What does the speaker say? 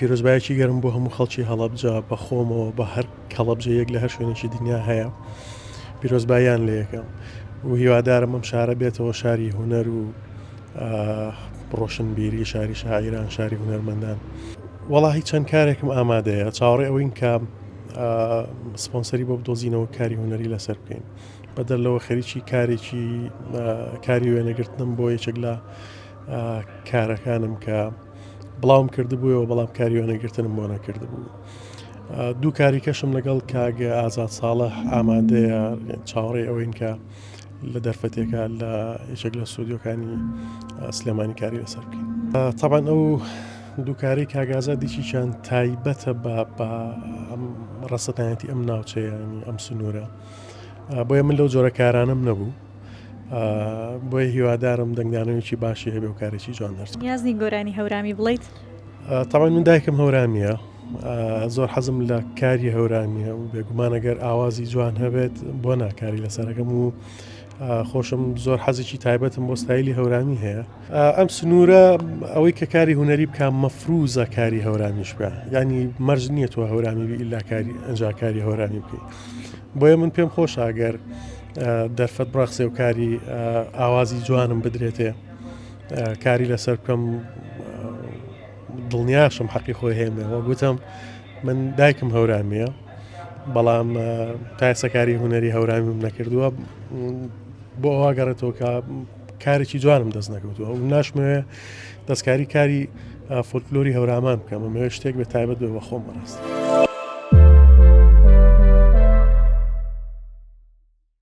پیرۆزبایەکی گەرم بۆ هەموو خەڵکی هەڵەبجە بە خۆمەوە بە هەر هەڵەبجەیەک لە هەر شوێنێکی دنیا هەیە پیرۆزباییان لێ یەکەم و هیوادارم ئەم شارە بێتەوە شاری هونەر و ڕۆشنبیری شاری شاعیران شاری هونەرمەندان. وەڵاهی چەند کارێکم ئامادەیە چاوەڕێ ئەوەین کە سپۆنسەری بۆ بدۆزینەوە کاری هونەری لەسەر بکەین بەدەر لەوە خەریکی کارێکی کاری وێنەگرتنم بۆ یەکێک لە کارەکانم کە بڵاوم کردبوویەوە بەڵام کاری وێنەگرتنم بۆ نەکردبوو دوو کاری کەشم لەگەڵ کاک ئازاد ساڵح ئامادەیە چاوەڕێی ئەوەین کە لە دەرفەتێکە لە یەکێک لە ستۆدیۆکانی سلێمانی کاری لەسەر بکەین تاوان ئەو دووکاری کاگازا دیچیان تایبەتە بە ڕەسەتایەتی ئەم ناوچەیەنی ئەم سنوورە بۆیە من لەو جۆرە کارانم نەبوو بۆیە هیوادارم دەنگدانەوەیەکی باشی هەبێ و کارێکی جوان دەرچێت. نیازنی گۆرانی هەورامی بڵێیت؟ تەبعەن من دایکم هەورامییە، زۆر حەزم لە کاری هەورامییە و بێگومان ئەگەر ئاوازی جوان هەبێت بۆ نا کاری لەسەرەکەم و خۆشم زۆر حەزێکی تایبەتم بۆ ستایلی هەورامی هەیە. ئەم سنوورە ئەوەی کە کاری هونەری بکە مەفروزە کاری هەورامیش بکە یعنی مەرج نییە تۆ هەورامی بی ئیلا کاری ئەنجا کاری هەورامی بکەیت بۆیە من پێم خۆشە ئەگەر دەرفەت بڕەخسێ و کاری ئاوازی جوانم بدرێتێ کاری لەسەر بکەم دڵنیاشم حەقی خۆی هێمەوە گوتم من دایکم هەورامیە بەڵام تا ئێستا کاری هونەری هەورامیم نەکردووە بۆ ئەوە گەڕێتەوە کە کارێکی جوانم دەست نەکەوتووە و ناشمەوێ دەستکاری کاری فۆلکلۆری هەورامان بکەم ئەمەوێ شتێک بە تایبەت بێ بە خۆم بەڕاستی.